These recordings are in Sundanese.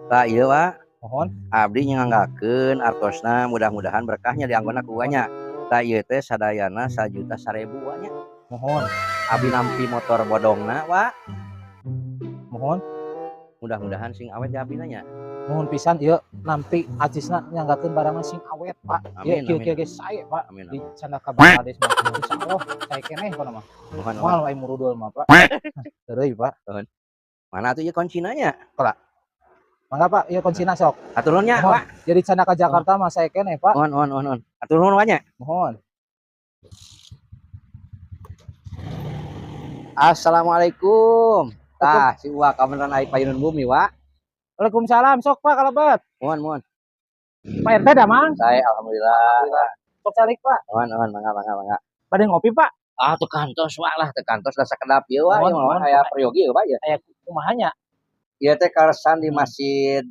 Tah ieu, Wa. Mohon. Abdi nyanggakeun artosna, mudah-mudahan berkahnya dianggona ku nya. Tah, ieu teh sadayana 1.100.000, Wa, nya. Mohon. Abdi nampi motor bodongna, Wa. Mohon. Mudah-mudahan sing awet ya abdi nya. Nuhun pisan ieu, nampi acisna, nyanggakeun barangna sing awet, Pak. Ieu Amin, kieu amin. Kieu ge sae, Pak. Amin. Di Amin. candak ka Bangladesh mah insyaallah sae keneh pokona mah. Mohon, mohon. Moal aing murudul mah, Pak. Heureuy, Pak. Mana tuh ieu kuncina nya? Mangga, Pak, ieu kuncina sok. Hatur nuhun nya, Mohon. Pak. Jadi candak ka Jakarta mah sae keneh, Pak. Mohon, mohon, mohon, mohon. Hatur nuhun, Wa, nya. Mohon. Assalamualaikum. Tah, si Uwa kabeneran ai payunun bumi, Wa. Waalaikumsalam, sok, Pak, kalebet. Mohon, mohon. Pak RT damang? Saya alhamdulillah. Sok calik, Pak. Mohon, mohon, mangga, mangga, mangga. Bade ngopi, Pak? Ah, teu kantos, Wa, lah, teu kantos da sakedap ieu, Wa. Mohon, Ieu mah mohon. Aya peryogi ieu, Pak, ya. Aya kumaha nya? Ieu teh kaleresan di Masjid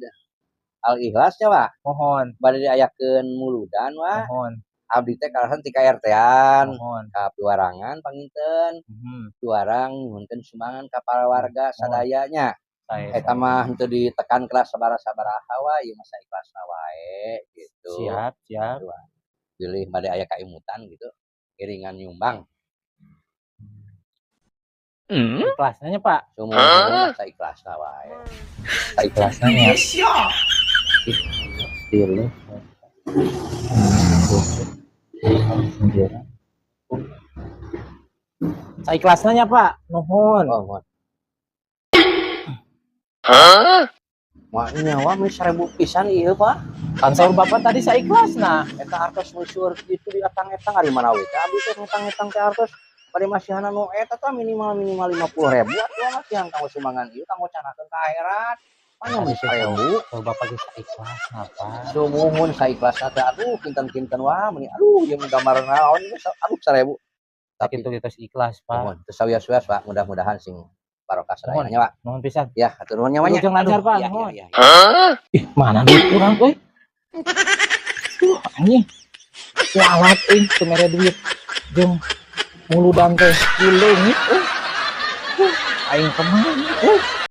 Al Ikhlas nya, Pak. Mohon. Bade diayakeun muludan, Wa. Mohon. Abdi teh kaleresan ti ka-RT-an, Mohon. Ka piwarangan panginten. Piwarang nyuhunkeun sumbangan ka para warga sadayanya. Sae. Eta mah henteu ditekan kelas sabaraha-sabaraha, wa, ieu mah saikhlasna wae gitu. Siap, siap. Bilih bade aya kaimutan gitu, iringan nyumbang. Ikhlasnya nya, Pak. Sumuhun, saikhlasna wae. Saikhlasna nya. Ih, tilu. Saikhlasna nya, Pak. Nuhun. Oh, mohon. Maknya, wah, 1.000 pisan ieu, Pak. Kan saur Bapak tadi saikhlasna. Eta artos seueur kitu dietang-etang ari mana we teh abdi teh ngetang-etang teh artos bade masihan nu eta tah minimal minimal 50.000 atuh masihan kanggo sumbangan ieu kanggo canakeun ka akhirat. Mana meni 1.000. Saur Bapak ge saikhlasna, Pak. Sumuhun, saikhlasna teh, aduh, kinten-kinten, wah, meni aduh ieu mah gambar naon ieu, aduh, 1.000. Tapi Tapi itu kita ikhlas, Pak. Mohon teu sawios-wios, Pak, mudah-mudahan sing barokah sadayana nya, Pak. Nuhun pisan. Ya, hatur nuhun nya, Pak, nya. Wilujeng lancar, Aduh, Pak. iya, Nuhun. Iya. Ih, mana duit kurang euy? Anjing. Kualat euy teu mere duit. Jeung muludan teh dileungit euy. Aing kemana euy?